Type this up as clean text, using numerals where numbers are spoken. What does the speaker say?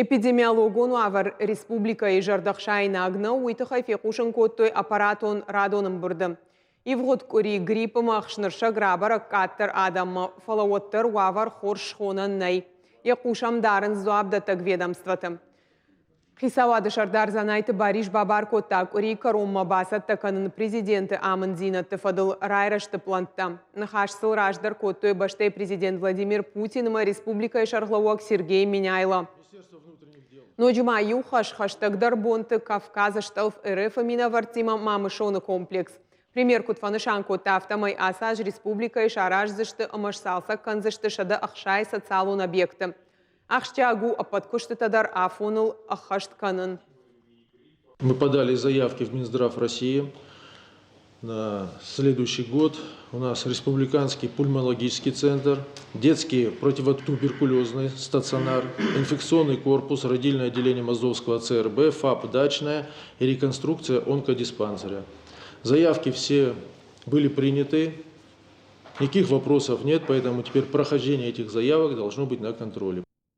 Эпидемиологон уавӕр республикӕйы зӕрдӕхсаинаг нӕу, уый тыххӕй фехъусын кодтой аппаратон радон ӕмбырды. Ивгъуыд къуыри грипп ӕмӕ ӕхснырсӕг рабӕрӕг къаддӕр адӕммӕ, фӕлӕ уӕддӕр уавӕр хорз схонӕн нӕй. Йӕ хъус ӕм дарынц дзуапдӕттӕг ведомствоты. Хицауады сӕрдар Дзанайты Барис бабар кодта къуырийы кӕронмӕ бацӕттӕ кӕнын президенты амынддзинӕдты фӕдыл райрӕзты пълӕнттӕ. Ныхас сыл раздӕр кодтой бӕстӕйы президент Владимир Путин ӕмӕ республикӕйы сӕргълӕууӕг Сергей Меняйло. Ноджы ма иу хӕс хӕстӕгдӕр бонты Кавказы стъӕлф РФ-ы минӕвӕрттимӕ Мамысоны комплекс. Премьер куыд фӕнысан кодта, афтӕмӕй ацы аз республикӕйы сараздзысты ӕмӕ сцалцӕг кӕндзысты 160 социалон объекты. Ахсджиаг у ӕппӕт куыстытӕ дӕр афоныл ӕххӕст кӕнын. Мы подали заявки в Минздрав России на следующий год. У нас республиканский пульмонологический центр, детский противотуберкулезный стационар, инфекционный корпус, родильное отделение Московского ЦРБ, ФАП «Дачная» и реконструкция онкодиспансера. Заявки все были приняты, никаких вопросов нет, поэтому теперь прохождение этих заявок должно быть на контроле.